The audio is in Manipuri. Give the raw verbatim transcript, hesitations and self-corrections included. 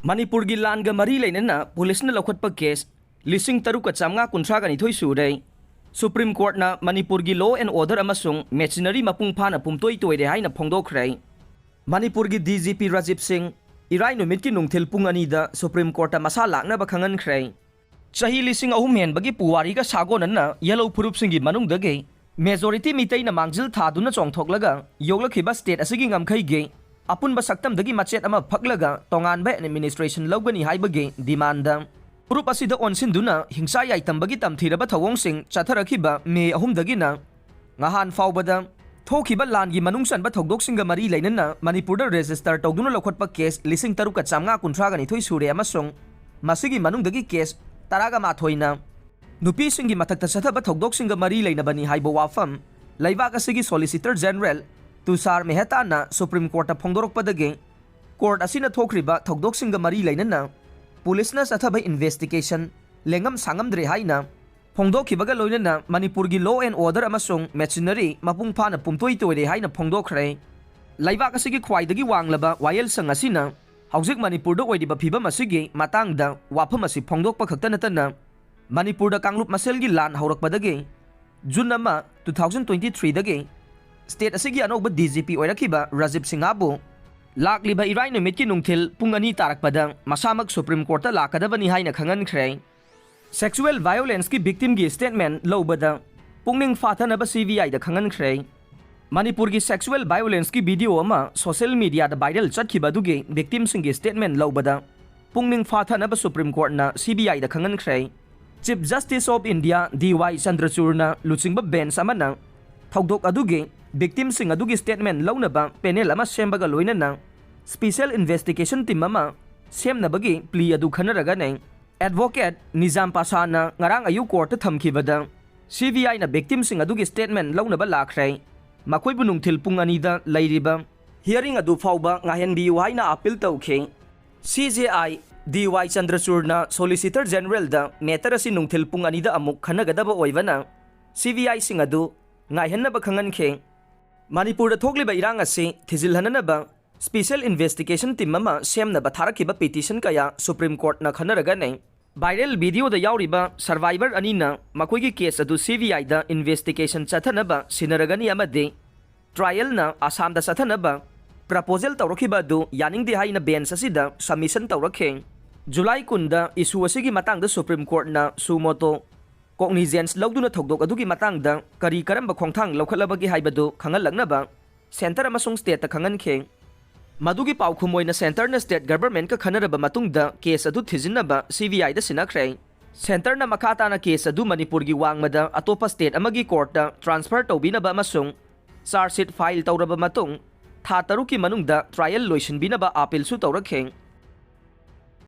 ꯃꯅꯤꯄꯨꯔꯒꯤ ꯂꯥꯟꯒ ꯃꯔꯤ ꯂꯩꯅꯅ ꯄꯨꯂꯤꯁꯅ ꯂꯧꯈꯠꯄ ꯀꯦꯁ ꯂꯤꯁꯤꯡ ꯇꯔꯨꯛꯀ ꯆꯥꯝꯃꯉꯥ ꯀꯨꯟꯊ꯭ꯔꯥꯒ ꯅꯤꯊꯣꯏ ꯁꯨꯔꯦ꯫ ꯁꯨꯄ꯭ꯔꯤꯝ ꯀꯣꯔꯠꯅ ꯃꯅꯤꯄꯨꯔꯒꯤ law and order ꯑꯃꯁꯨꯡ machinery ꯃꯄꯨꯡ ꯐꯥꯅ ꯄꯨꯝꯇꯣꯏ ꯇꯣꯏꯔꯦ ꯍꯥꯏꯅ ꯐꯣꯡꯗꯣꯛꯈ꯭ꯔꯦ꯫ ꯃꯅꯤꯄꯨꯔꯒꯤ D G P ꯔꯥꯖꯤꯕ ꯁꯤꯡ ꯏꯔꯥꯏ ꯅꯨꯃꯤꯠꯀꯤ ꯅꯨꯡꯊꯤꯜ ꯄꯨꯡ ꯑꯅꯤꯗ ꯁꯨꯄ꯭ꯔꯤꯝ ꯀꯣꯔꯠꯇ ꯃꯁꯥ ꯂꯥꯛꯅꯕ ꯈꯪꯍꯟꯈ꯭ꯔꯦ꯫ ꯆꯍꯤ ꯂꯤꯁꯤꯡ ꯑꯍꯨꯝ ꯍꯦꯟꯕꯒꯤ ꯄꯨꯋꯥꯔꯤꯒ ꯁꯥꯒꯣꯟꯅꯅ ꯌꯦꯜꯍꯧ ꯐꯨꯔꯨꯞꯁꯤꯡꯒꯤ ꯃꯅꯨꯡꯗꯒꯤ majority ꯃꯤꯇꯩꯅ ꯃꯥꯡꯖꯤꯜ ꯊꯥꯗꯨꯅ ꯆꯣꯡꯊꯣꯛꯂꯒ ꯌꯣꯛꯂꯛꯈꯤꯕ state ꯑꯁꯤꯒꯤ ꯉꯝꯈꯩꯒꯤ ꯑꯄꯨꯟꯕ ꯁꯛꯇꯝꯗꯒꯤ ꯃꯆꯦꯠ ꯑꯃ ꯐꯛꯂꯒ ꯇꯣꯉꯥꯟꯕ administration ꯂꯧꯒꯅꯤ ꯍꯥꯏꯕꯒꯤ demand ꯐꯨꯔꯨꯞ ꯑꯁꯤꯗ ꯑꯣꯟꯁꯤꯟꯗꯨꯅ ꯍꯤꯡꯁꯥ ꯌꯥꯏꯇꯝꯕꯒꯤ ꯇꯝꯊꯤꯔꯕ ꯊꯧꯑꯣꯡꯁꯤꯡ ꯆꯠꯊꯔꯛꯈꯤꯕ ꯃꯦ ꯑꯍꯨꯝꯗꯒꯤꯅ ꯉꯍꯥꯟ ꯐꯥꯎꯕꯗ ꯊꯣꯛꯈꯤꯕ ꯂꯥꯟꯒꯤ ꯃꯅꯨꯡ ꯆꯟꯕ ꯊꯧꯗꯣꯛꯁꯤꯡꯒ ꯃꯔꯤ ꯂꯩꯅꯅ ꯃꯅꯤꯄꯨꯔꯗ register ꯇꯧꯗꯨꯅ ꯂꯧꯈꯠꯄ ꯀꯦꯁ ꯂꯤꯁꯤꯡ ꯇꯔꯨꯛꯀ ꯆꯥꯝꯃꯉꯥ ꯀꯨꯟꯊ꯭ꯔꯥꯒ ꯅꯤꯊꯣꯏ ꯁꯨꯔꯦ ꯑꯃꯁꯨꯡ ꯃꯁꯤꯒꯤ ꯃꯅꯨꯡꯗꯒꯤ ꯀꯦꯁ ꯇꯔꯥꯒ ꯃꯥꯊꯣꯏꯅ ꯅꯨꯄꯤꯁꯤꯡꯒꯤ ꯃꯊꯛꯇ ꯆꯠꯊꯕ ꯊꯧꯗꯣꯛꯁꯤꯡꯒ ꯃꯔꯤ ꯂꯩꯅꯕꯅꯤ ꯍꯥꯏꯕ ꯋꯥꯐꯝ ꯂꯩꯕꯥꯛ ꯑꯁꯤꯒꯤ Solicitor General ꯇꯨꯁꯥꯔ ꯃꯦꯍꯇꯥꯅ ꯁꯨꯄ꯭ꯔꯤꯝ ꯀꯣꯔꯠꯇ ꯐꯣꯡꯗꯣꯔꯛꯄꯗꯒꯤ ꯀꯣꯔꯠ ꯑꯁꯤꯅ ꯊꯣꯛꯈ꯭ꯔꯤꯕ ꯊꯧꯗꯣꯛꯁꯤꯡꯒ ꯃꯔꯤ ꯂꯩꯅꯅ ꯄꯨꯂꯤꯁꯅ ꯆꯠꯊꯕ investigation ꯂꯦꯡꯉꯝ ꯁꯥꯉꯝꯗ꯭ꯔꯦ ꯍꯥꯏꯅ ꯐꯣꯡꯗꯣꯛꯈꯤꯕꯒ ꯂꯣꯏꯅꯅ ꯃꯅꯤꯄꯨꯔꯒꯤ law and order ꯑꯃꯁꯨꯡ machinery ꯃꯄꯨꯡ ꯐꯥꯅ ꯄꯨꯝꯇꯣꯏ ꯇꯣꯏꯔꯦ ꯍꯥꯏꯅ ꯐꯣꯡꯗꯣꯛꯈ꯭ꯔꯦ꯫ ꯂꯩꯕꯥꯛ ꯑꯁꯤꯒꯤ ꯈ꯭ꯋꯥꯏꯗꯒꯤ ꯋꯥꯡꯂꯕ ꯋꯥꯌꯦꯜꯁꯪ ꯑꯁꯤꯅ ꯍꯧꯖꯤꯛ ꯃꯅꯤꯄꯨꯔꯗ ꯑꯣꯏꯔꯤꯕ ꯐꯤꯕꯝ ꯑꯁꯤꯒꯤ ꯃꯇꯥꯡꯗ ꯋꯥꯐꯝ ꯑꯁꯤ ꯐꯣꯡꯗꯣꯛꯄ ꯈꯛꯇ ꯅꯠꯇꯅ ꯃꯅꯤꯄꯨꯔꯗ ꯀꯥꯡꯂꯨꯞ ꯃꯁꯦꯜꯒꯤ ꯂꯥꯟ ꯍꯧꯔꯛꯄꯗꯒꯤ ꯖꯨꯟ ꯑꯃ, two thousand twenty threeꯗꯒꯤ state ꯑꯁꯤꯒꯤ ꯑꯅꯧꯕ D G P ꯑꯣꯏꯔꯛꯈꯤꯕ ꯔꯥꯖꯤꯕ ꯁꯤꯡꯍꯕꯨ ꯂꯥꯛꯂꯤꯕ ꯏꯔꯥꯏ ꯅꯨꯃꯤꯠꯀꯤ ꯅꯨꯡꯊꯤꯜ ꯄꯨꯡ ꯑꯅꯤ ꯇꯥꯔꯛꯄꯗ ꯃꯁꯥꯃꯛ ꯁꯨꯄ꯭ꯔꯤꯝ ꯀꯣꯔꯠꯇ ꯂꯥꯛꯀꯗꯕꯅꯤ ꯍꯥꯏꯅ ꯈꯪꯍꯟꯈ꯭ꯔꯦ꯫ Sexual violenceꯀꯤ victimꯒꯤ statement ꯂꯧꯕꯗ ꯄꯨꯛꯅꯤꯡ ꯐꯥꯊꯅꯕ CBIꯗ ꯈꯪꯍꯟꯈ꯭ꯔꯦ꯫ ꯃꯅꯤꯄꯨꯔꯒꯤ sexual violenceꯀꯤ video ꯑꯃ social mediaꯗ viral ꯆꯠꯈꯤꯕ ꯑꯗꯨꯒꯤ victimꯁꯤꯡꯒꯤ statement ꯂꯧꯕꯗ ꯄꯨꯛꯅꯤꯡ ꯐꯥꯊꯅꯕ ꯁꯨꯄ꯭ꯔꯤꯝ ꯀꯣꯔꯠꯅ CBIꯗ ꯈꯪꯍꯟꯈ꯭ꯔꯦ꯫ Chief Justice of India D Y ꯆꯟꯗ꯭ꯔꯆꯨꯔꯅ ꯂꯨꯆꯤꯡꯕ bench ꯑꯃꯅ ꯊꯧꯗꯣꯛ ꯑꯗꯨꯒꯤ victimꯁꯤꯡ ꯑꯗꯨꯒꯤ statement ꯂꯧꯅꯕ panel ꯑꯃ ꯁꯦꯝꯕꯒ ꯂꯣꯏꯅꯅ special investigation team ꯑꯃ ꯁꯦꯝꯅꯕꯒꯤ plea ꯑꯗꯨ ꯈꯟꯅꯔꯒꯅꯤ꯫ Advocate ꯅꯤꯖꯥꯝ ꯄꯥꯁꯥꯅ ꯉꯔꯥꯡ ꯑꯌꯨꯛ ꯀꯣꯔꯠꯇ ꯊꯝꯈꯤꯕꯗ CBIꯅ victimꯁꯤꯡ ꯑꯗꯨꯒꯤ statement ꯂꯧꯅꯕ ꯂꯥꯛꯈ꯭ꯔꯦ꯫ ꯃꯈꯣꯏꯕꯨ ꯅꯨꯡꯊꯤꯜ ꯄꯨꯡ ꯑꯅꯤꯗ ꯂꯩꯔꯤꯕ hearing ꯑꯗꯨ ꯐꯥꯎꯕ ꯉꯥꯏꯍꯟꯕꯤꯌꯨ ꯍꯥꯏꯅ appeal ꯇꯧꯈꯤ꯫ CJI D Y ꯆꯟꯗ꯭ꯔꯆꯨꯔꯅ Solicitor Generalꯗ matter ꯑꯁꯤ ꯅꯨꯡꯊꯤꯜ ꯄꯨꯡ ꯑꯅꯤꯗ ꯑꯃꯨꯛ ꯈꯟꯅꯒꯗꯕ ꯑꯣꯏꯕꯅ CBIꯁꯤꯡ ꯑꯗꯨ ꯉꯥꯏꯍꯟꯅꯕ ꯈꯪꯍꯟꯈꯤ꯫ ꯃꯅꯤꯄꯨꯔꯗ ꯊꯣꯛꯂꯤꯕ ꯏꯔꯥꯡ ꯑꯁꯤ ꯊꯤꯖꯤꯜꯍꯟꯅꯅꯕ Special Investigation Team ꯑꯃ ꯁꯦꯝꯅꯕ ꯊꯥꯔꯛꯈꯤꯕ petition ꯀꯌꯥ Supreme Courtꯅ ꯈꯟꯅꯔꯒꯅꯤ꯫ Viral videoꯗ ꯌꯥꯎꯔꯤꯕ survivor ꯑꯅꯤꯅ ꯃꯈꯣꯏꯒꯤ case ꯑꯗꯨ CBIꯗ investigation ꯆꯠꯊꯅꯕ ꯁꯤꯟꯅꯔꯒꯅꯤ ꯑꯃꯗꯤ trialꯅ ꯑꯁꯥꯝꯗ ꯆꯠꯊꯅꯕ proposal ꯇꯧꯔꯛꯈꯤꯕ ꯑꯗꯨ ꯌꯥꯅꯤꯡꯗꯦ ꯍꯥꯏꯅ bench ꯑꯁꯤꯗ submission ꯇꯧꯔꯛꯈꯤ꯫ July ꯀꯨꯟꯗ issue ꯑꯁꯤꯒꯤ ꯃꯇꯥꯡꯗ Supreme Courtꯅ suo motu cognizance ꯂꯧꯗꯨꯅ ꯊꯧꯗꯣꯛ ꯑꯗꯨꯒꯤ ꯃꯇꯥꯡꯗ ꯀꯔꯤ ꯀꯔꯝꯕ ꯈꯣꯡꯊꯥꯡ ꯂꯧꯈꯠꯂꯕꯒꯦ ꯍꯥꯏꯕꯗꯨ ꯈꯪꯍꯜꯂꯛꯅꯕ centre ꯑꯃꯁꯨꯡ stateꯇ ꯈꯪꯍꯟꯈꯤ꯫ ꯃꯗꯨꯒꯤ ꯄꯥꯎꯈꯨꯝ ꯑꯣꯏꯅ centreꯅ state governmentꯀ ꯈꯟꯅꯔꯕ ꯃꯇꯨꯡꯗ case ꯑꯗꯨ ꯊꯤꯖꯤꯟꯅꯕ CBIꯗ ꯁꯤꯟꯅꯈ꯭ꯔꯦ꯫ Centreꯅ ꯃꯈꯥ ꯇꯥꯅ case ꯑꯗꯨ ꯃꯅꯤꯄꯨꯔꯒꯤ ꯋꯥꯡꯃꯗ ꯑꯇꯣꯞꯄ state ꯑꯃꯒꯤ courtꯇ transfer ꯇꯧꯕꯤꯅꯕ ꯑꯃꯁꯨꯡ charge sheet file ꯇꯧꯔꯕ ꯃꯇꯨꯡ ꯊꯥ ꯇꯔꯨꯛꯀꯤ ꯃꯅꯨꯡꯗ trial ꯂꯣꯏꯁꯤꯟꯕꯤꯅꯕ appealꯁꯨ ꯇꯧꯔꯛꯈꯤ꯫